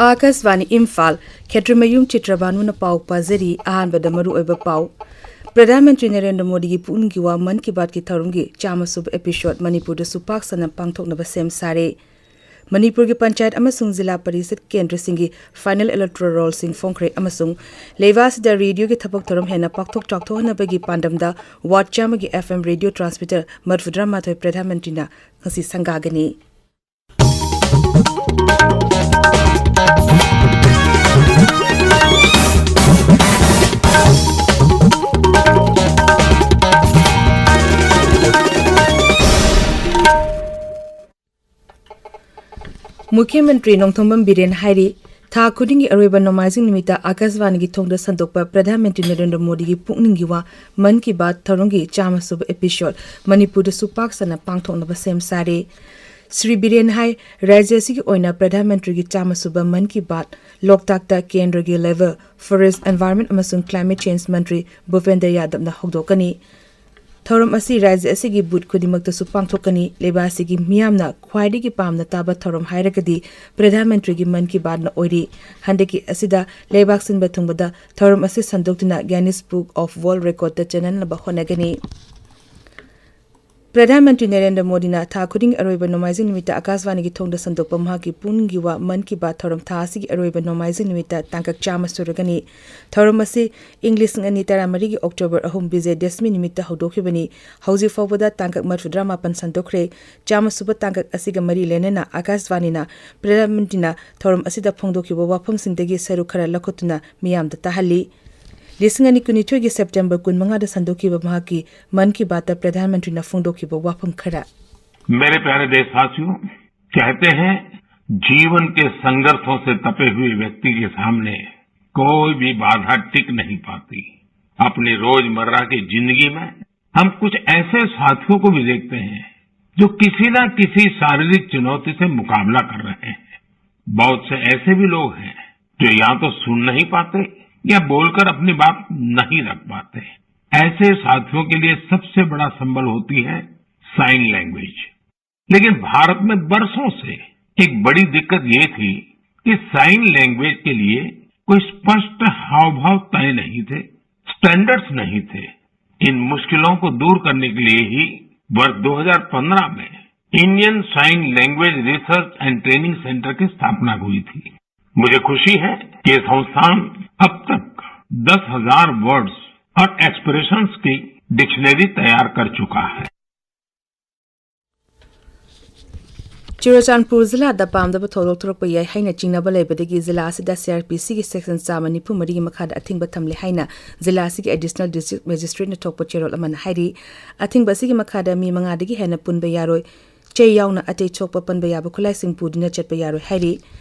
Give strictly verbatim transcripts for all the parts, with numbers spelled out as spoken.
ꯑꯥꯀꯥꯁꯕꯥꯅꯤ ꯏꯝꯐꯥꯜ꯫ ꯈꯦꯇ꯭ꯔꯤꯃꯌꯨꯝ ꯆꯤꯇ꯭ꯔꯕꯥꯅꯨꯅ ꯄꯥꯎ ꯄꯥꯖꯔꯤ꯫ ꯑꯍꯥꯟꯕꯗ ꯃꯔꯨꯑꯣꯏꯕ ꯄꯥꯎ꯫ ꯄ꯭ꯔꯙꯥꯟ ꯃꯟꯇ꯭ꯔꯤ ꯅꯔꯦꯟꯗ꯭ꯔ ꯃꯣꯗꯤꯒꯤ ꯄꯨꯛꯅꯤꯡꯒꯤ ꯋꯥ ꯃꯟ ꯀꯤ ꯕꯥꯠꯀꯤ ꯊꯧꯔꯝꯒꯤ ꯆꯥꯝꯃ ꯁꯨꯕ episode ꯃꯅꯤꯄꯨꯔꯗꯁꯨ ꯄꯥꯛ ꯁꯟꯅ ꯄꯥꯡꯊꯣꯛꯅꯕ ꯁꯦꯝ ꯁꯥꯔꯦ꯫ ꯃꯅꯤꯄꯨꯔꯒꯤ ꯄꯟꯆꯥꯌꯠ ꯑꯃꯁꯨꯡ ꯖꯤꯂꯥ ꯄꯔꯤꯁꯠ ꯀꯦꯟꯗ꯭ꯔꯁꯤꯡꯒꯤ final electoral rollꯁꯤꯡ ꯐꯣꯡꯈ꯭ꯔꯦ ꯑꯃꯁꯨꯡ ꯂꯩꯕꯥꯛ ꯑꯁꯤꯗ ꯔꯦꯗꯤꯑꯣꯒꯤ ꯊꯕꯛ ꯊꯧꯔꯝ ꯍꯦꯟꯅ ꯄꯥꯛꯊꯣꯛ ꯆꯥꯎꯊꯣꯛꯍꯟꯅꯕꯒꯤ ꯄꯥꯟꯗꯝꯗ watt ꯆꯥꯝꯃꯒꯤ F M radio transmitter ꯃꯔꯤꯐꯨꯇꯔꯥꯃꯥꯊꯣꯏ ꯄ꯭ꯔꯙꯥꯟ ꯃꯟꯇ꯭ꯔꯤꯅ ꯉꯁꯤ ꯁꯪꯒꯥꯒꯅꯤ꯫ ꯃꯨꯈ꯭ꯌ ꯃꯟꯇ꯭ꯔꯤ ꯅꯣꯡꯊꯣꯝꯕꯝ ꯕꯤꯔꯦꯟ ꯍꯥꯏꯔꯤ, ꯊꯥ ꯈꯨꯗꯤꯡꯒꯤ ꯑꯔꯣꯏꯕ ꯅꯣꯡꯃꯥꯏꯖꯤꯡ ꯅꯨꯃꯤꯠꯇ ꯑꯥꯀꯥꯁꯕꯥꯅꯤꯒꯤ ꯊꯣꯡꯗ ꯁꯟꯗꯣꯛꯄ ꯄ꯭ꯔꯙꯥꯟ ꯃꯟꯇ꯭ꯔꯤ ꯅꯔꯦꯟꯗ꯭ꯔ ꯃꯣꯗꯤꯒꯤ ꯄꯨꯛꯅꯤꯡꯒꯤ ꯋꯥ ꯃꯟ ꯀꯤ ꯕꯥꯠ ꯊꯧꯔꯝꯒꯤ ꯆꯥꯝꯃ ꯁꯨꯕ episode ꯃꯅꯤꯄꯨꯔꯗꯁꯨ ꯄꯥꯛ ꯁꯟꯅ ꯄꯥꯡꯊꯣꯛꯅꯕ ꯁꯦꯝ ꯁꯥꯔꯦ꯫ ꯁ꯭ꯔꯤ ꯕꯤꯔꯦꯟ ꯍꯥꯏ, ꯔꯥꯖ꯭ꯌ ꯑꯁꯤꯒꯤ ꯑꯣꯏꯅ ꯄ꯭ꯔꯙꯥꯟ ꯃꯟꯇ꯭ꯔꯤꯒꯤ ꯆꯥꯝꯃ ꯁꯨꯕ ꯃꯟ ꯀꯤ ꯕꯥꯠ ꯂꯣꯛꯇꯥꯛꯇ ꯀꯦꯟꯗ꯭ꯔꯒꯤ level, forest, environment ꯑꯃꯁꯨꯡ climate change ꯃꯟꯇ꯭ꯔꯤ ꯚꯨꯄꯦꯟꯗ꯭ꯔ ꯌꯥꯗꯕꯅ ꯍꯧꯗꯣꯛꯀꯅꯤ꯫ ꯊꯧꯔꯝ ꯑꯁꯤ ꯔꯥꯖ꯭ꯌ ꯑꯁꯤꯒꯤ ꯕꯨꯊ ꯈꯨꯗꯤꯡꯃꯛꯇꯁꯨ ꯄꯥꯡꯊꯣꯛꯀꯅꯤ꯫ ꯂꯩꯕꯥꯛ ꯑꯁꯤꯒꯤ ꯃꯤꯌꯥꯝꯅ ꯈ꯭ꯋꯥꯏꯗꯒꯤ ꯄꯥꯝꯅ ꯇꯥꯕ ꯊꯧꯔꯝ ꯍꯥꯏꯔꯒꯗꯤ ꯄ꯭ꯔꯙꯥꯟ ꯃꯟꯇ꯭ꯔꯤꯒꯤ ꯃꯟ ꯀꯤ ꯕꯥꯠꯅ ꯑꯣꯏꯔꯤ꯫ ꯍꯟꯗꯛꯀꯤ ꯑꯁꯤꯗ ꯂꯩꯕꯥꯛ ꯁꯤꯟꯕ ꯊꯨꯡꯕꯗ ꯊꯧꯔꯝ ꯑꯁꯤ ꯁꯟꯗꯣꯛꯇꯨꯅ Guinness Book of World Recordꯇ ꯆꯦꯟꯍꯟꯅꯕ ꯍꯣꯠꯅꯒꯅꯤ꯫ ꯄ꯭ꯔꯙꯥꯟ ꯃꯟꯇ꯭ꯔꯤ ꯅꯔꯦꯟꯗ꯭ꯔ ꯃꯣꯗꯤꯅ ꯊꯥ ꯈꯨꯗꯤꯡꯒꯤ ꯑꯔꯣꯏꯕ ꯅꯣꯡꯃꯥꯏꯖꯤꯡ ꯅꯨꯃꯤꯠꯇ ꯑꯥꯀꯥꯁꯕꯥꯅꯤꯒꯤ ꯊꯣꯡꯗ ꯁꯟꯗꯣꯛꯄ ꯃꯍꯥꯛꯀꯤ ꯄꯨꯛꯅꯤꯡꯒꯤ ꯋꯥ ꯃꯟ ꯀꯤ ꯕꯥꯠ ꯊꯧꯔꯝ ꯊꯥ ꯑꯁꯤꯒꯤ ꯑꯔꯣꯏꯕ ꯅꯣꯡꯃꯥꯏꯖꯤꯡ ꯅꯨꯃꯤꯠꯇ ꯇꯥꯡꯀꯛ ꯆꯥꯝꯃ ꯁꯨꯔꯒꯅꯤ꯫ ꯊꯧꯔꯝ ꯑꯁꯤ ꯏꯪ ꯂꯤꯁꯤꯡ ꯑꯅꯤ ꯇꯔꯥꯃꯔꯤꯒꯤ October ꯑꯍꯨꯝ ꯕꯤꯖꯌꯗꯁꯃꯤ ꯅꯨꯃꯤꯠꯇ ꯍꯧꯗꯣꯛꯈꯤꯕꯅꯤ꯫ ꯍꯧꯖꯤꯛ ꯐꯥꯎꯕꯗ ꯇꯥꯡꯀꯛ ꯃꯔꯤꯐꯨꯇꯔꯥꯃꯥꯄꯟ ꯁꯟꯗꯣꯛꯈ꯭ꯔꯦ꯫ ꯆꯥꯝꯃ ꯁꯨꯕ ꯇꯥꯡꯀꯛ ꯑꯁꯤꯒ ꯃꯔꯤ ꯂꯩꯅꯅ ꯑꯥꯀꯥꯁꯕꯥꯅꯤꯅ ꯄ꯭ꯔꯙꯥꯟ ꯃꯟꯇ꯭ꯔꯤꯅ ꯊꯧꯔꯝ ꯑꯁꯤꯗ ꯐꯣꯡꯗꯣꯛꯈꯤꯕ ꯋꯥꯐꯝꯁꯤꯡꯗꯒꯤ ꯁꯔꯨꯛ ꯈꯔ ꯂꯧꯈꯠꯇꯨꯅ ꯃꯤꯌꯥꯝꯗ ꯇꯥꯍꯜꯂꯤ꯫ ꯂꯤꯁꯤꯡ ꯑꯅꯤ ꯀꯨꯟꯅꯤꯊꯣꯏꯒꯤ September ꯀꯨꯟꯃꯉꯥꯗ ꯁꯟꯗꯣꯛꯈꯤꯕ ꯃꯍꯥꯛꯀꯤ ꯃꯟ ꯀꯤ ꯕꯥꯠꯇ ꯄ꯭ꯔꯙꯥꯟ ꯃꯟꯇ꯭ꯔꯤꯅ ꯐꯣꯡꯗꯣꯛꯈꯤꯕ ꯋꯥꯐꯝ ꯈꯔ꯫ मेरे प्यारे देशवासियों, कहते हैं, जीवन के संघर्षों से तपे हुए व्यक्ति के सामने कोई भी बाधा टिक नहीं पाती। अपनी रोजमर्रा की जिंदगी में हम कुछ ऐसे साथियों को भी देखते हैं, जो किसी ना किसी शारीरिक चुनौती से मुकाबला कर रहे हैं। बहुत से ऐसे भी लोग हैं जो या तो सुन नहीं पाते या बोलकर अपनी बात नहीं रख पाते। ऐसे साथियों के लिए सबसे बड़ा संबल होती है साइन लैंग्वेज। लेकिन भारत में बरसों से एक बड़ी दिक्कत ये थी कि साइन लैंग्वेज के लिए कोई स्पष्ट हाव भाव तय नहीं थे, स्टैंडर्ड्स नहीं थे। इन मुश्किलों को दूर करने के लिए ही वर्ष दो हज़ार पन्द्रह में Indian sign language research and training centre की स्थापना हुई थी। मुझे खुशी है कि ये संस्थान अब तक दस हज़ार वर्ड्स और एक्सप्रेशंस की डिक्शनरी तैयार कर चुका है। ꯆꯨꯔꯆꯥꯟꯄꯨꯔ ꯖꯤꯂꯥꯗ ꯄꯥꯝꯗꯕ ꯊꯧꯗꯣꯛ ꯊꯣꯛꯂꯛꯄ ꯌꯥꯏ ꯍꯥꯏꯅ ꯆꯤꯡꯅꯕ ꯂꯩꯕꯗꯒꯤ ꯖꯤꯂꯥ ꯑꯁꯤꯗ ꯁꯤ ꯑꯥꯔ ꯄꯤ ꯁꯤꯒꯤ ꯁꯦꯛꯁꯟ ꯆꯥꯝꯃ ꯅꯤꯐꯨ ꯃꯔꯤꯒꯤ ꯃꯈꯥꯗ ꯑꯊꯤꯡꯕ ꯊꯝꯂꯦ ꯍꯥꯏꯅ ꯖꯤꯂꯥ ꯑꯁꯤꯒꯤ ꯑꯦꯗꯤꯁꯅꯦꯜ ꯗꯤꯁꯇ꯭ꯔꯤꯛ ꯃꯦꯖꯤꯁꯇ꯭ꯔꯦꯠꯅ ꯊꯣꯛꯄ ꯆꯦꯔꯣꯜ ꯑꯃꯅ ꯍꯥꯏꯔꯤ꯫ ꯑꯊꯤꯡꯕ ꯑꯁꯤꯒꯤ ꯃꯈꯥꯗ ꯃꯤ ꯃꯉꯥꯗꯒꯤ ꯍꯦꯟꯅ ꯄꯨꯟꯕ ꯌꯥꯔꯣꯏ, ꯆꯩ ꯌꯥꯎꯅ ꯑꯇꯩ ꯁꯣꯛꯄ ꯄꯟꯕ ꯌꯥꯕ ꯈꯨꯠꯂꯥꯏꯁꯤꯡ ꯄꯨꯗꯨꯅ ꯆꯠꯄ ꯌꯥꯔꯣꯏ ꯍꯥꯏꯔꯤ꯫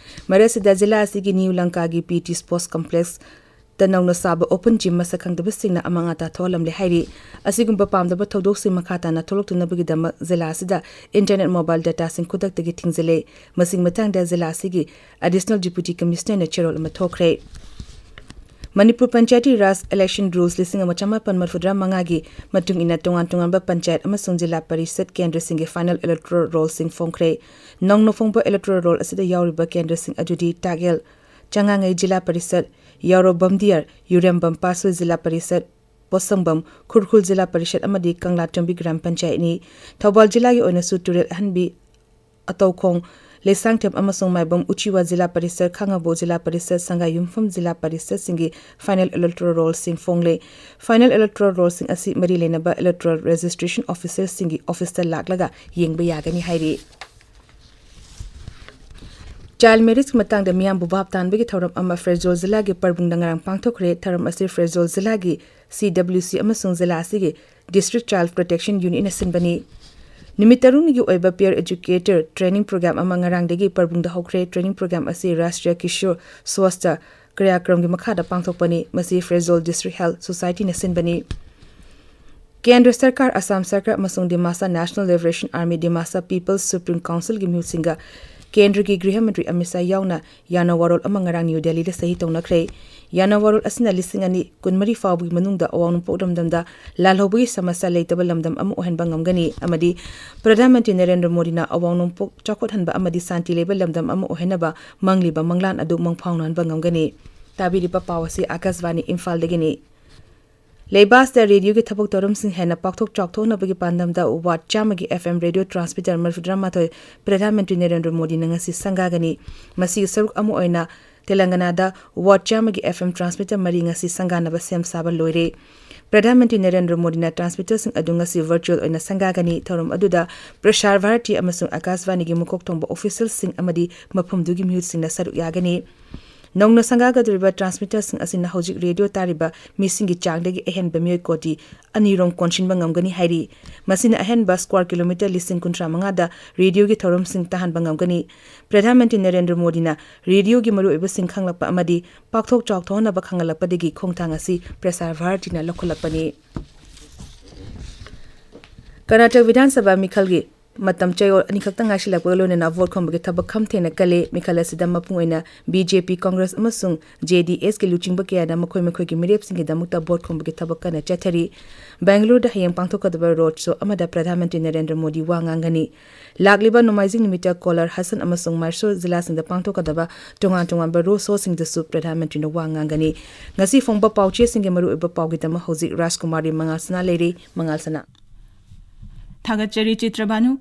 ꯃꯔꯛ ꯑꯁꯤꯗ ꯖꯤꯂꯥ ꯑꯁꯤꯒꯤ ꯅ꯭ꯌꯨ ꯂꯪꯀꯥꯒꯤ ꯄꯤ ꯇꯤ ꯁ꯭ꯄꯣꯔꯠꯁ ꯀꯝꯄ꯭ꯂꯦꯛꯁ ꯇ ꯅꯧꯅ ꯁꯥꯕ ꯑꯣꯄꯟ ꯖꯤꯝ ꯃꯁꯛ ꯈꯪꯗꯕꯁꯤꯡꯅ ꯑꯃꯥꯡ ꯑꯇꯥ ꯊꯣꯛꯍꯜꯂꯝꯂꯦ ꯍꯥꯏꯔꯤ꯫ ꯑꯁꯤꯒꯨꯝꯕ ꯄꯥꯝꯗꯕ ꯊꯧꯗꯣꯛꯁꯤꯡ ꯃꯈꯥ ꯇꯥꯅ ꯊꯣꯛꯂꯛꯇꯅꯕꯒꯤꯗꯃꯛ ꯖꯤꯂꯥ ꯑꯁꯤꯗ ꯏꯟꯇꯔꯅꯦꯠ ꯃꯣꯕꯥꯏꯜ ꯗꯦꯇꯥꯁꯤꯡ ꯈꯨꯗꯛꯇꯒꯤ ꯊꯤꯡꯖꯤꯜꯂꯦ꯫ ꯃꯁꯤꯒꯤ ꯃꯇꯥꯡꯗ ꯖꯤꯂꯥ ꯑꯁꯤꯒꯤ ꯑꯦꯗꯤꯁꯅꯦꯜ ꯗꯤꯄꯨꯇꯤ ꯀꯃꯤꯁꯅꯔꯅ ꯆꯦꯔꯣꯜ ꯑꯃ ꯊꯣꯛꯈ꯭ꯔꯦ꯫ ꯃꯅꯤꯄꯨꯔ ꯄꯟꯆꯥꯌꯇꯤ ꯔꯥꯖ ꯏꯂꯦꯛꯁꯟ ꯔꯨꯜꯁ ꯂꯤꯁꯤꯡ ꯑꯃ ꯆꯃꯥꯄꯟ ꯃꯔꯤꯐꯨꯇꯔꯥ ꯃꯉꯥꯒꯤ ꯃꯇꯨꯡ ꯏꯟꯅ ꯇꯣꯉꯥꯟ ꯇꯣꯉꯥꯟꯕ ꯄꯟꯆꯥꯌꯠ ꯑꯃꯁꯨꯡ ꯖꯤꯂꯥ ꯄꯔꯤꯁꯠ ꯀꯦꯟꯗ꯭ꯔꯁꯤꯡꯒꯤ ꯐꯥꯏꯅꯦꯜ ꯏꯂꯦꯛꯇꯣꯔꯦꯜ ꯔꯣꯜꯁꯤꯡ ꯐꯣꯡꯈ꯭ꯔꯦ꯫ ꯅꯧꯅ ꯐꯣꯡꯕ ꯏꯂꯦꯛꯇꯣꯔꯦꯜ ꯔꯣꯜ ꯑꯁꯤꯗ ꯌꯥꯎꯔꯤꯕ ꯀꯦꯟꯗ꯭ꯔꯁꯤꯡ ꯑꯗꯨꯗꯤ ꯇꯥꯛꯌꯦꯜ, ꯆꯉꯥꯉꯩ ꯖꯤꯂꯥ ꯄꯔꯤꯁꯠ, ꯌꯥꯎꯔꯣ ꯕꯝꯗꯤꯌꯥꯔ, ꯌꯨꯔꯦꯝꯕꯝ ꯄꯥꯁꯣꯏ ꯖꯤꯂꯥ ꯄꯔꯤꯁꯠ, ꯄꯣꯠꯁꯪꯕꯝ, ꯈꯨꯔꯈꯨꯜ ꯖꯤꯂꯥ ꯄꯔꯤꯁꯠ ꯑꯃꯗꯤ ꯀꯪꯂꯥꯇꯣꯝꯕꯤ ꯒ꯭ꯔꯥꯝ ꯄꯟꯆꯥꯌꯠꯅꯤ꯫ ꯊꯧꯕꯥꯜ ꯖꯤꯂꯥꯒꯤ ꯑꯣꯏꯅꯁꯨ ꯇꯨꯔꯦꯜ ꯑꯍꯟꯕꯤ, ꯑꯇꯧꯈꯣꯡ, ꯂꯩꯁꯥꯡꯊꯦꯝ ꯑꯃꯁꯨꯡ ꯃꯥꯏꯕꯝ ꯎꯆꯤꯋꯥ ꯖꯤꯂꯥ ꯄꯔꯤꯁꯠ, ꯈꯥꯉꯕꯣꯛ ꯖꯤꯂꯥ ꯄꯔꯤꯁꯠ, ꯁꯪꯒꯥꯏꯌꯨꯝꯐꯝ ꯖꯤꯂꯥ ꯄꯔꯤꯁꯠꯁꯤꯡꯒꯤ ꯐꯥꯏꯅꯦꯜ ꯏꯂꯦꯛꯇꯣꯔꯦꯜ ꯔꯣꯜꯁꯤꯡ ꯐꯣꯡꯂꯦ꯫ ꯐꯥꯏꯅꯦꯜ ꯏꯂꯦꯛꯇꯣꯔꯦꯜ ꯔꯣꯜꯁꯤꯡ ꯑꯁꯤ ꯃꯔꯤ ꯂꯩꯅꯕ ꯏꯂꯦꯛꯇꯣꯔꯦꯜ ꯔꯦꯖꯤꯁꯇ꯭ꯔꯦꯁꯟ ꯑꯣꯐꯤꯁꯔꯁꯤꯡꯒꯤ ꯑꯣꯐꯤꯁꯇ ꯂꯥꯛꯂꯒ ꯌꯦꯡꯕ ꯌꯥꯒꯅꯤ ꯍꯥꯏꯔꯤ꯫ ꯆꯥꯏꯜ ꯃꯦꯔꯤꯖꯀꯤ ꯃꯇꯥꯡꯗ ꯃꯤꯌꯥꯝꯕꯨ ꯚꯥꯞ ꯇꯥꯍꯟꯕꯒꯤ ꯊꯧꯔꯝ ꯑꯃ ꯐ꯭ꯔꯦꯖꯣꯜ ꯖꯤꯂꯥꯒꯤ ꯄꯔꯕꯨꯡꯗ ꯉꯔꯥꯡ ꯄꯥꯡꯊꯣꯛꯈ꯭ꯔꯦ꯫ ꯊꯧꯔꯝ ꯑꯁꯤ ꯐ꯭ꯔꯦꯖꯣꯜ ꯖꯤꯂꯥꯒꯤ ꯁꯤ ꯗꯕ꯭ꯂꯤꯎ ꯁꯤ ꯑꯃꯁꯨꯡ ꯖꯤꯂꯥ ꯑꯁꯤꯒꯤ ꯗꯤꯁꯇ꯭ꯔꯤꯛ ꯆꯥꯏꯜ ꯄ꯭ꯔꯣꯇꯦꯛꯁꯟ ꯌꯨꯅꯤꯠꯅ ꯁꯤꯟꯕꯅꯤ꯫ ꯅꯨꯃꯤꯠ ꯇꯔꯨꯛꯅꯤꯒꯤ ꯑꯣꯏꯕ ꯄꯤꯌꯔ ꯑꯦꯖꯨꯀꯦꯇꯔ ꯇ꯭ꯔꯦꯅꯤꯡ ꯄ꯭ꯔꯣꯒ꯭ꯔꯥꯝ ꯑꯃ ꯉꯔꯥꯡꯗꯒꯤ ꯄꯔꯕꯨꯡꯗ ꯍꯧꯈ꯭ꯔꯦ꯫ ꯇ꯭ꯔꯦꯅꯤꯡ ꯄ꯭ꯔꯣꯒ꯭ꯔꯥꯝ ꯑꯁꯤ ꯔꯥꯁꯇ꯭ꯔꯤꯌꯥ ꯀꯤꯁꯣꯔ ꯁ꯭ꯋꯥꯁꯊ ꯀ꯭ꯔꯤꯌꯥꯀ꯭ꯔꯝꯒꯤ ꯃꯈꯥꯗ ꯄꯥꯡꯊꯣꯛꯄꯅꯤ꯫ ꯃꯁꯤ ꯐ꯭ꯔꯦꯖꯣꯜ ꯗꯤꯁꯇ꯭ꯔꯤꯛ ꯍꯦꯜꯊ ꯁꯣꯁꯥꯏꯇꯤꯅ ꯁꯤꯟꯕꯅꯤ꯫ ꯀꯦꯟꯗ꯭ꯔ ꯁꯔꯀꯥꯔ, ꯑꯁꯥꯝ ꯁꯔꯀꯥꯔ ꯑꯃꯁꯨꯡ Dimasa national liberation army, Dimasa people's supreme ꯀꯥꯎꯟꯁꯤꯜꯒꯤ ꯃꯤꯍꯨꯠꯁꯤꯡꯒ ꯀꯦꯟꯗ꯭ꯔꯒꯤ ꯒ꯭ꯔꯤꯍ ꯃꯟꯇ꯭ꯔꯤ ꯑꯃꯤꯠ ꯁꯥꯍ ꯌꯥꯎꯅ ꯌꯥꯅ ꯋꯥꯔꯣꯜ ꯑꯃ ꯉꯔꯥꯡ ꯅ꯭ꯌꯨ ꯗꯦꯜꯂꯤꯗ ꯁꯍꯤ ꯇꯧꯅꯈ꯭ꯔꯦ꯫ ꯌꯥꯅ ꯋꯥꯔꯣꯜ ꯑꯁꯤꯅ ꯂꯤꯁꯤꯡ ꯑꯅꯤ ꯀꯨꯟꯃꯔꯤ ꯐꯥꯎꯕꯒꯤ ꯃꯅꯨꯡꯗ ꯑꯋꯥꯡ ꯅꯣꯡꯄꯣꯛ ꯂꯝꯗꯝꯗ ꯂꯥꯜꯍꯧꯕꯒꯤ ꯁꯃꯁ꯭ꯌꯥ ꯂꯩꯇꯕ ꯂꯝꯗꯝ ꯑꯃ ꯑꯣꯏꯍꯟꯕ ꯉꯝꯒꯅꯤ ꯑꯃꯗꯤ ꯄ꯭ꯔꯙꯥꯟ ꯃꯟꯇ꯭ꯔꯤ ꯅꯔꯦꯟꯗ꯭ꯔ ꯃꯣꯗꯤꯅ ꯑꯋꯥꯡ ꯅꯣꯡꯄꯣꯛ ꯆꯥꯎꯈꯠꯍꯟꯕ ꯑꯃꯗꯤ ꯁꯥꯟꯇꯤ ꯂꯩꯕ ꯂꯝꯗꯝ ꯑꯃ ꯑꯣꯏꯍꯟꯅꯕ ꯃꯪꯂꯤꯕ ꯃꯪꯂꯥꯟ ꯑꯗꯨ ꯃꯪꯐꯥꯎꯅꯍꯟꯕ ꯉꯝꯒꯅꯤ꯫ ꯇꯥꯕꯤꯔꯤꯕ ꯄꯥꯎ ꯑꯁꯤ ꯑꯥꯀꯥꯁꯕꯥꯅꯤ ꯏꯝꯐꯥꯜꯗꯒꯤꯅꯤ꯫ ꯂꯩꯕꯥꯛ ꯑꯁꯤꯗ ꯔꯦꯗꯤꯑꯣꯒꯤ ꯊꯕꯛ ꯊꯧꯔꯝꯁꯤꯡ ꯍꯦꯟꯅ ꯄꯥꯛꯊꯣꯛ ꯆꯥꯎꯊꯣꯛꯅꯕꯒꯤ ꯄꯥꯟꯗꯝꯗ ꯋꯥꯠ ꯆꯥꯝꯃꯒꯤ F M radio ꯇ꯭ꯔꯥꯟꯁꯃꯤꯇꯔ ꯃꯔꯤꯐꯨꯇꯔꯥꯃꯥꯊꯣꯏ Pradhan Mantri Narendra ꯃꯣꯗꯤꯅ ꯉꯁꯤ ꯁꯪꯒꯥꯒꯅꯤ꯫ ꯃꯁꯤꯒꯤ ꯁꯔꯨꯛ ꯑꯃ ꯑꯣꯏꯅ ꯇꯦꯂꯪꯒꯅꯥꯗ ꯋꯥꯠ ꯆꯥꯝꯃꯒꯤ F M ꯇ꯭ꯔꯥꯟꯁꯃꯤꯇꯔ ꯃꯔꯤ ꯉꯁꯤ ꯁꯪꯒꯥꯅꯕ ꯁꯦꯝ ꯁꯥꯕ ꯂꯣꯏꯔꯦ꯫ ꯄ꯭ꯔꯙꯥꯟ ꯃꯟꯇ꯭ꯔꯤ ꯅꯔꯦꯟꯗ꯭ꯔ ꯃꯣꯗꯤꯅ ꯇ꯭ꯔꯥꯟꯁꯃꯤꯇꯔꯁꯤꯡ ꯑꯗꯨ ꯉꯁꯤ ꯚꯔꯆꯨꯑꯦꯜ ꯑꯣꯏꯅ ꯁꯪꯒꯥꯒꯅꯤ꯫ ꯊꯧꯔꯝ ꯑꯗꯨꯗ ꯄ꯭ꯔꯁꯥꯔ ꯚꯥꯔꯇꯤ ꯑꯃꯁꯨꯡ ꯑꯥꯀꯥꯁꯕꯥꯅꯤꯒꯤ ꯃꯀꯣꯛ ꯊꯣꯡꯕ ꯑꯣꯐꯤꯁꯤꯌꯦꯜꯁꯤꯡ ꯑꯃꯗꯤ ꯃꯐꯝꯗꯨꯒꯤ ꯃꯤꯍꯨꯠꯁꯤꯡꯅ ꯁꯔꯨꯛ ꯌꯥꯒꯅꯤ꯫ ꯅꯧꯅ ꯁꯪꯒꯥꯒꯗꯧꯔꯤꯕ ꯇ꯭ꯔꯥꯟꯁꯃꯤꯇꯔꯁꯤꯡ ꯑꯁꯤꯅ ꯍꯧꯖꯤꯛ ꯔꯦꯗꯤꯑꯣ ꯇꯥꯔꯤꯕ ꯃꯤꯁꯤꯡꯒꯤ ꯆꯥꯡꯗꯒꯤ ꯑꯍꯦꯟꯕ ꯃꯤꯑꯣꯏ ꯀꯣꯇꯤ ꯑꯅꯤꯔꯣꯝ ꯀꯣꯟꯁꯤꯟꯕ ꯉꯝꯒꯅꯤ ꯍꯥꯏꯔꯤ꯫ ꯃꯁꯤꯅ ꯑꯍꯦꯟꯕ ꯁ꯭ꯀ꯭ꯋꯥꯔ ꯀꯤꯂꯣꯃꯤꯇꯔ ꯂꯤꯁꯤꯡ ꯀꯨꯟꯊ꯭ꯔꯥ ꯃꯉꯥꯗ ꯔꯦꯗꯤꯑꯣꯒꯤ ꯊꯧꯔꯝꯁꯤꯡ ꯇꯥꯍꯟꯕ ꯉꯝꯒꯅꯤ꯫ ꯄ꯭ꯔꯙꯥꯟ ꯃꯟꯇ꯭ꯔꯤ ꯅꯔꯦꯟꯗ꯭ꯔ ꯃꯣꯗꯤꯅ ꯔꯦꯗꯤꯑꯣꯒꯤ ꯃꯔꯨꯑꯣꯏꯕꯁꯤꯡ ꯈꯪꯂꯛꯄ ꯑꯃꯗꯤ ꯄꯥꯛꯊꯣꯛ ꯆꯥꯎꯊꯣꯛꯍꯟꯅꯕ ꯈꯪꯍꯜꯂꯛꯄꯗꯒꯤ ꯈꯣꯡꯊꯥꯡ ꯑꯁꯤ ꯄ꯭ꯔꯁꯥꯔ ꯚꯥꯔꯇꯤꯅ ꯂꯧꯈꯠꯂꯛꯄꯅꯤ꯫ ꯀꯔꯅꯥꯇꯛ ꯕꯤꯙꯥꯟ ꯁꯚꯥ ꯃꯤꯈꯜꯒꯤ ꯃꯇꯝ ꯆꯌꯣꯜ ꯑꯅꯤꯈꯛꯇ ꯉꯥꯏꯁꯤꯜꯂꯛꯄꯒ ꯂꯣꯏꯅꯅ ꯚꯣꯠ ꯈꯣꯝꯕꯒꯤ ꯊꯕꯛ ꯈꯝ ꯊꯦꯡꯅ ꯀꯜꯂꯦ꯫ ꯃꯤꯈꯜ ꯑꯁꯤꯗ ꯃꯄꯨꯡ ꯑꯣꯏꯅ B ꯖꯦ ꯄꯤ, ꯀꯪꯒ꯭ꯔꯦꯁ ꯑꯃꯁꯨꯡ J D S ꯀꯤ ꯂꯨꯆꯤꯡꯕ ꯀꯌꯥꯅ ꯃꯈꯣꯏ ꯃꯈꯣꯏꯒꯤ ꯃꯤꯔꯦꯞꯁꯤꯡꯒꯤꯗꯃꯛꯇ ꯚꯣꯠ ꯈꯣꯝꯕꯒꯤ ꯊꯕꯛ ꯀꯟꯅ ꯆꯠꯊꯔꯤ꯫ ꯕꯦꯡꯒꯂꯨꯔꯨꯗ ꯍꯌꯦꯡ ꯄꯥꯡꯊꯣꯛꯀꯗꯕ ꯔꯣꯗ ꯁꯣ ꯑꯃꯗ ꯄ꯭ꯔꯙꯥꯟ ꯃꯟꯇ꯭ꯔꯤ ꯅꯔꯦꯟꯗ꯭ꯔ ꯃꯣꯗꯤ ꯋꯥ ꯉꯥꯡꯒꯅꯤ꯫ ꯂꯥꯛꯂꯤꯕ ꯅꯣꯡꯃꯥꯏꯖꯤꯡ ꯅꯨꯃꯤꯠꯇ ꯀꯣꯂꯔ ꯍꯁꯟ ꯑꯃꯁꯨꯡ ꯃꯥꯏꯁꯣꯔ ꯖꯤꯂꯥꯁꯤꯡꯗ ꯄꯥꯡꯊꯣꯛꯀꯗꯕ ꯇꯣꯉꯥꯟ ꯇꯣꯉꯥꯟꯕ ꯔꯣꯗ ꯁꯣꯁꯤꯡꯗꯁꯨ ꯄ꯭ꯔꯙꯥꯟ ꯃꯟꯇ꯭ꯔꯤꯅ ꯋꯥ ꯉꯥꯡꯒꯅꯤ꯫ ꯉꯁꯤ ꯐꯣꯡꯕ ꯄꯥꯎꯆꯦꯁꯤꯡꯒꯤ ꯃꯔꯨꯑꯣꯏꯕ ꯄꯥꯎꯒꯤꯗꯃꯛ ꯍꯧꯖꯤꯛ ꯔꯥꯖꯀꯨꯃꯥꯔꯤ ꯃꯉꯥꯜ ꯁꯅꯥ ꯂꯩꯔꯤ꯫ ꯃꯉꯥꯜ ꯁꯅꯥ꯫ ꯊꯥꯒꯠꯆꯔꯤ ꯆꯤꯇ꯭ꯔꯕꯥꯅꯨ꯫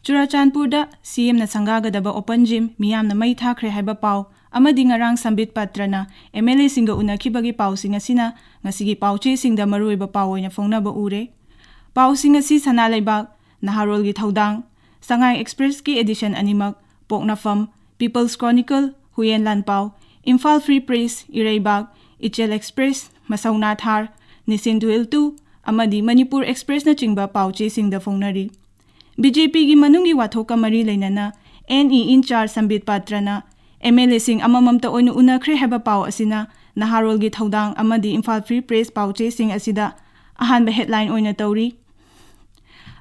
ꯆꯨꯔꯥꯆꯥꯟꯄꯨꯔꯗ C M ꯅ ꯁꯪꯒꯥꯒꯗꯕ open gym ꯃꯤꯌꯥꯝꯅ ꯃꯩ ꯊꯥꯈ꯭ꯔꯦ ꯍꯥꯏꯕ ꯄꯥꯎ ꯑꯃꯗꯤ ꯉꯔꯥꯡ ꯁꯝꯕꯤꯠ ꯄꯥꯇ꯭ꯔꯅ M L A ꯁꯤꯡꯒ ꯎꯅꯈꯤꯕꯒꯤ ꯄꯥꯎꯁꯤꯡ ꯑꯁꯤꯅ ꯉꯁꯤꯒꯤ ꯄꯥꯎꯆꯦꯁꯤꯡꯗ ꯃꯔꯨꯑꯣꯏꯕ ꯄꯥꯎ ꯑꯣꯏꯅ ꯐꯣꯡꯅꯕ ꯎꯔꯦ꯫ ꯄꯥꯎꯁꯤꯡ ꯑꯁꯤ ꯁꯅꯥ ꯂꯩꯕꯥꯛ, ꯅꯍꯥꯔꯣꯜꯒꯤ ꯊꯧꯗꯥꯡ, ꯁꯉꯥꯏ ꯑꯦꯛꯁꯄ꯭ꯔꯦꯁꯀꯤ edition ꯑꯅꯤꯃꯛ, ꯄꯣꯛꯅꯐꯝ, People's Chronicle, Huyen Lanpao, Imphal free press, Ireibak, Ichel express, ꯃꯁꯧꯅꯥ ꯊꯥꯔ, ꯅꯤꯁꯤꯟ ꯗꯨꯍꯤꯜ two ꯑꯃꯗꯤ ꯃꯅꯤꯄꯨꯔ ꯑꯦꯛꯁꯄ꯭ꯔꯦꯁꯅꯆꯤꯡꯕ ꯄꯥꯎꯆꯦꯁꯤꯡꯗ ꯐꯣꯡꯅꯔꯤ꯫ B J P ꯒꯤ ꯃꯅꯨꯡꯒꯤ ꯋꯥꯊꯣꯛꯀ ꯃꯔꯤ ꯂꯩꯅꯅ N E in charge ꯁꯝꯕꯤꯠ ꯄꯥꯇ꯭ꯔꯅ M L A ꯁꯤꯡ ꯑꯃꯃꯝꯇ ꯑꯣꯏꯅ ꯎꯅꯈ꯭ꯔꯦ ꯍꯥꯏꯕ ꯄꯥꯎ ꯑꯁꯤꯅ ꯅꯍꯥꯔꯣꯜꯒꯤ ꯊꯧꯗꯥꯡ ꯑꯃꯗꯤ ꯏꯝꯐꯥꯜ ꯐ꯭ꯔꯤ ꯄ꯭ꯔꯦꯁ ꯄꯥꯎꯆꯦꯁꯤꯡ ꯑꯁꯤꯗ ꯑꯍꯥꯟꯕ headline ꯑꯣꯏꯅ ꯇꯧꯔꯤ꯫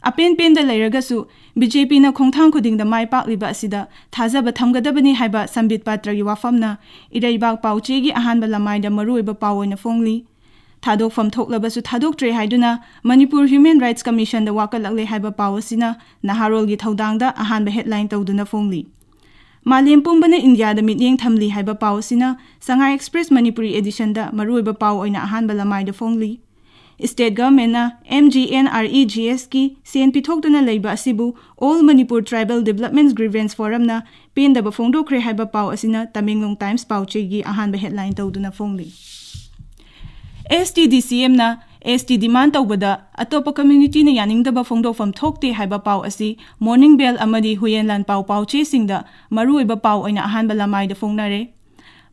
ꯑꯄꯦꯟ ꯄꯦꯟꯗ ꯂꯩꯔꯒꯁꯨ ꯕꯤ ꯖꯦ ꯄꯤꯅ ꯈꯣꯡꯊꯥꯡ ꯈꯨꯗꯤꯡꯗ ꯃꯥꯏ ꯄꯥꯛꯂꯤꯕ ꯑꯁꯤꯗ ꯊꯥꯖꯕ ꯊꯝꯒꯗꯕꯅꯤ ꯍꯥꯏꯕ ꯁꯝꯕꯤꯠ ꯄꯥꯇ꯭ꯔꯒꯤ ꯋꯥꯐꯝꯅ ꯏꯔꯩꯕꯥꯛ ꯄꯥꯎ ꯆꯦꯒꯤ ꯑꯍꯥꯟꯕ ꯂꯃꯥꯏꯗ ꯃꯔꯨꯑꯣꯏꯕ ꯄꯥꯎ ꯑꯣꯏꯅ ꯐꯣꯡꯂꯤ꯫ ꯊꯥꯗꯣꯛꯐꯝ ꯊꯣꯛꯂꯕꯁꯨ ꯊꯥꯗꯣꯛꯇ꯭ꯔꯦ ꯍꯥꯏꯗꯨꯅ ꯃꯅꯤꯄꯨꯔ ꯍ꯭ꯌꯨꯃꯦꯟ ꯔꯥꯏꯠꯁ ꯀꯃꯤꯁꯟꯗ ꯋꯥꯀꯠꯂꯛꯂꯦ ꯍꯥꯏꯕ ꯄꯥꯎ ꯑꯁꯤꯅ ꯅꯍꯥꯔꯣꯜꯒꯤ ꯊꯧꯗꯥꯡꯗ ꯑꯍꯥꯟꯕ ꯍꯦꯗꯂꯥꯏꯟ ꯇꯧꯗꯨꯅ ꯐꯣꯡꯂꯤ꯫ ꯃꯥꯂꯦꯝ ꯄꯨꯝꯕꯅ ꯏꯟꯗꯤꯌꯥꯗ ꯃꯤꯠꯌꯦꯡ ꯊꯝꯂꯤ ꯍꯥꯏꯕ ꯄꯥꯎ ꯑꯁꯤꯅ ꯁꯉꯥꯏ ꯑꯦꯛꯁꯄ꯭ꯔꯦꯁ ꯃꯅꯤꯄꯨꯔꯤ ꯑꯦꯗꯤꯁꯟꯗ ꯃꯔꯨꯑꯣꯏꯕ ꯄꯥꯎ ꯑꯣꯏꯅ ꯑꯍꯥꯟꯕ ꯂꯃꯥꯏꯗ ꯐꯣꯡꯂꯤ꯫ ꯁ꯭ꯇꯦꯠ ꯒꯚꯔꯟꯃꯦꯟꯠꯅ M G N R E G ꯑꯦꯁꯀꯤ ꯁꯦꯟ ꯄꯤꯊꯣꯛꯇꯨꯅ ꯂꯩꯕ ꯑꯁꯤꯕꯨ all Manipur tribal development grievance ꯐꯣꯔꯝꯅ ꯄꯦꯟꯗꯕ ꯐꯣꯡꯗꯣꯛꯈ꯭ꯔꯦ ꯍꯥꯏꯕ ꯄꯥꯎ ꯑꯁꯤꯅ ꯇꯃꯦꯡꯂꯣꯡ ꯇꯥꯏꯝꯁ ꯄꯥꯎꯆꯦꯒꯤ ꯑꯍꯥꯟꯕ ꯍꯦꯗꯂꯥꯏꯟ ꯇꯧꯗꯨꯅ ꯐꯣꯡꯂꯤ꯫ ꯑꯦꯁ ꯇꯤ ꯗꯤ ꯁꯤ ꯑꯦꯝꯅ ꯑꯦꯁ ꯇꯤ ꯗꯤꯃꯥꯟ ꯇꯧꯕꯗ ꯑꯇꯣꯞꯄ ꯀꯝꯃ꯭ꯌꯨꯅꯤꯇꯤꯅ ꯌꯥꯅꯤꯡꯗꯕ ꯐꯣꯡꯗꯣꯛꯐꯝ ꯊꯣꯛꯇꯦ ꯍꯥꯏꯕ ꯄꯥꯎ ꯑꯁꯤ ꯃꯣꯔꯅꯤꯡ ꯕꯦꯜ ꯑꯃꯗꯤ ꯍꯨꯌꯦꯟ ꯂꯥꯟꯄꯥꯎ ꯄꯥꯎꯆꯦꯁꯤꯡꯗ ꯃꯔꯨꯑꯣꯏꯕ ꯄꯥꯎ ꯑꯣꯏꯅ ꯑꯍꯥꯟꯕ ꯂꯃꯥꯏꯗ ꯐꯣꯡꯅꯔꯦ꯫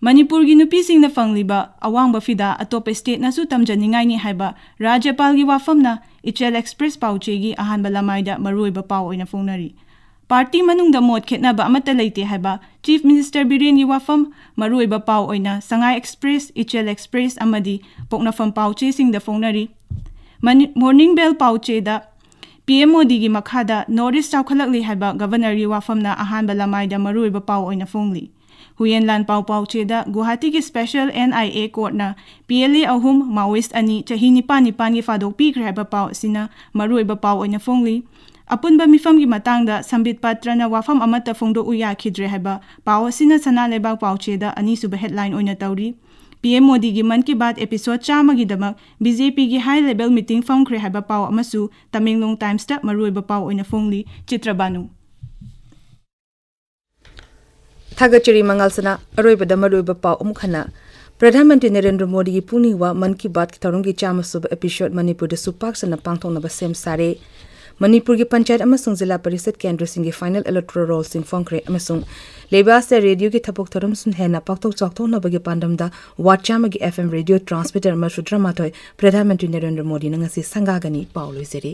ꯃꯅꯤꯄꯨꯔꯒꯤ ꯅꯨꯄꯤꯁꯤꯡꯅ ꯐꯪꯂꯤꯕ ꯑꯋꯥꯡꯕ ꯐꯤꯗꯥ ꯑꯇꯣꯞꯄ ꯁ꯭ꯇꯦꯠꯅꯁꯨ ꯇꯝꯖꯅꯤꯡꯉꯥꯏꯅꯤ ꯍꯥꯏꯕ ꯔꯥꯖ꯭ꯌꯄꯥꯜꯒꯤ ꯋꯥꯐꯝꯅ ꯏꯆꯦꯜ ꯑꯦꯛꯁꯄ꯭ꯔꯦꯁ ꯄꯥꯎꯆꯦꯒꯤ ꯑꯍꯥꯟꯕ ꯂꯃꯥꯏꯗ ꯃꯔꯨꯑꯣꯏꯕ ꯄꯥꯎ ꯑꯣꯏꯅ ꯐꯣꯡꯅꯔꯤ꯫ ꯄꯥꯔꯇꯤ ꯃꯅꯨꯡꯗ ꯃꯣꯠ ꯈꯦꯠꯅꯕ ꯑꯃꯠꯇ ꯂꯩꯇꯦ ꯍꯥꯏꯕ ꯆꯤꯐ ꯃꯤꯅꯤꯁꯇꯔ ꯕꯤꯔꯦꯟꯒꯤ ꯋꯥꯐꯝ ꯃꯔꯨꯑꯣꯏꯕ ꯄꯥꯎ ꯑꯣꯏꯅ ꯁꯉꯥꯏ ꯑꯦꯛꯁꯄ꯭ꯔꯦꯁ, ꯏꯆꯦꯜ ꯑꯦꯛꯁꯄ꯭ꯔꯦꯁ ꯑꯃꯗꯤ ꯄꯣꯛꯅꯐꯝ ꯄꯥꯎꯆꯦꯁꯤꯡꯗ ꯐꯣꯡꯅꯔꯤ꯫ ꯃꯅꯤ-, ꯃꯣꯔꯅꯤꯡ ꯕꯦꯜ ꯄꯥꯎꯆꯦꯗ ꯄꯤ ꯑꯦꯝ ꯃꯣꯗꯤꯒꯤ ꯃꯈꯥꯗ ꯅꯣꯔꯠ ꯏꯁ ꯆꯥꯎꯈꯠꯂꯛꯂꯤ ꯍꯥꯏꯕ ꯒꯚꯔꯅꯔꯒꯤ ꯋꯥꯐꯝꯅ ꯑꯍꯥꯟꯕ ꯂꯃꯥꯏꯗ ꯃꯔꯨꯑꯣꯏꯕ ꯄꯥꯎ ꯑꯣꯏꯅ ꯐꯣꯡꯂꯤ꯫ ꯍꯨꯌꯦꯟ ꯂꯥꯟꯄꯥꯎ ꯄꯥꯎꯆꯦꯗ ꯒꯨꯋꯥꯍꯥꯇꯤꯒꯤ ꯁ꯭ꯄꯦꯁꯦꯜ ꯑꯦꯟ ꯑꯥꯏ ꯑꯦ ꯀꯣꯔꯠꯅ ꯄꯤ ꯑꯦꯜ ꯑꯦ ꯑꯍꯨꯝ, ꯃꯥꯑꯣꯏꯁꯠ ꯑꯅꯤ ꯆꯍꯤ ꯅꯤꯄꯥꯟ ꯅꯤꯄꯥꯟꯒꯤ ꯐꯥꯗꯣꯛ ꯄꯤꯈ꯭ꯔꯦ ꯍꯥꯏꯕ ꯄꯥꯎ ꯑꯁꯤꯅ ꯃꯔꯨꯑꯣꯏꯕ ꯄꯥꯎ ꯑꯣꯏꯅ ꯐꯣꯡꯂꯤ꯫ ꯑꯄꯨꯟꯕ ꯃꯤꯐꯝꯒꯤ ꯃꯇꯥꯡꯗ ꯁꯝꯕꯤꯠ ꯄꯥꯇ꯭ꯔꯅ ꯋꯥꯐꯝ ꯑꯃꯠꯇ ꯐꯣꯡꯗꯣꯛꯎ ꯌꯥꯈꯤꯗ꯭ꯔꯦ ꯍꯥꯏꯕ ꯄꯥꯎ ꯑꯁꯤꯅ ꯁꯅꯥ ꯂꯩꯕꯥꯛ ꯄꯥꯎꯆꯦꯗ ꯑꯅꯤꯁꯨꯕ ꯍꯦꯗꯂꯥꯏꯟ ꯑꯣꯏꯅ ꯇꯧꯔꯤ꯫ ꯄꯤ ꯑꯦꯝ ꯃꯣꯗꯤꯒꯤ Mann Ki Baat episode ꯆꯥꯝꯃꯒꯤꯗꯃꯛ B J ꯄꯤꯒꯤ ꯍꯥꯏ ꯂꯦꯚꯦꯜ ꯃꯤꯇꯤꯡ ꯐꯝꯈ꯭ꯔꯦ ꯍꯥꯏꯕ ꯄꯥꯎ ꯑꯃꯁꯨ ꯇꯃꯦꯡꯂꯣꯡ ꯇꯥꯏꯝꯁꯇ ꯃꯔꯨꯑꯣꯏꯕ ꯄꯥꯎ ꯑꯣꯏꯅ ꯐꯣꯡꯂꯤ꯫ ꯆꯤꯇ꯭ꯔꯕꯥꯅꯨ꯫ ꯊꯥꯒꯠꯆꯔꯤ ꯃꯉꯥꯜ ꯁꯅꯥ꯫ ꯑꯔꯣꯏꯕꯗ ꯃꯔꯨꯑꯣꯏꯕ ꯄꯥꯎ ꯑꯃꯨꯛ ꯍꯟꯅ꯫ ꯄ꯭ꯔꯙꯥꯟ ꯃꯟꯇ꯭ꯔꯤ ꯅꯔꯦꯟꯗ꯭ꯔ ꯃꯣꯗꯤꯒꯤ ꯄꯨꯛꯅꯤꯡ ꯋꯥ ꯃꯟ ꯀꯤ ꯕꯥꯠꯀꯤ ꯊꯧꯔꯝꯒꯤ ꯆꯥꯝꯃ ꯁꯨꯕ ꯑꯦꯄꯤꯁꯣꯗ ꯃꯅꯤꯄꯨꯔꯗꯁꯨ ꯄꯥꯛ ꯁꯟꯅ ꯄꯥꯡꯊꯣꯛꯅꯕ ꯁꯦꯝ ꯁꯥꯔꯦ꯫ ꯃꯅꯤꯄꯨꯔꯒꯤ ꯄꯟꯆꯥꯌꯠ ꯑꯃꯁꯨꯡ ꯖꯤꯂꯥ ꯄꯔꯤꯁꯗ ꯀꯦꯟꯗ꯭ꯔꯁꯤꯡꯒꯤ ꯐꯥꯏꯅꯦꯜ ꯏꯂꯦꯛꯇꯣꯔꯦꯜ ꯔꯣꯜꯁꯤꯡ ꯐꯣꯡꯈ꯭ꯔꯦ ꯑꯃꯁꯨꯡ ꯂꯩꯕꯥꯛ ꯑꯁꯤꯗ ꯔꯦꯗꯤꯑꯣꯒꯤ ꯊꯕꯛ ꯊꯧꯔꯝꯁꯤꯡ ꯍꯦꯟꯅ ꯄꯥꯛꯊꯣꯛ ꯆꯥꯎꯊꯣꯛꯅꯕꯒꯤ ꯄꯥꯟꯗꯝꯗ ꯋꯥꯠ ꯆꯥꯝꯃꯒꯤ ꯑꯦꯐ ꯑꯦꯝ ꯔꯦꯗꯤꯑꯣ ꯇ꯭ꯔꯥꯟꯁꯃꯤꯇꯔ ꯃꯔꯐꯨ ꯇꯔꯥꯃꯥꯊꯣꯏ ꯄ꯭ꯔꯙꯥꯟ ꯃꯟꯇ꯭ꯔꯤ ꯅꯔꯦꯟꯗ꯭ꯔ ꯃꯣꯗꯤꯅ ꯉꯁꯤ ꯁꯪꯒꯥꯒꯅꯤ꯫ ꯄꯥꯎ ꯂꯣꯏꯖꯔꯦ꯫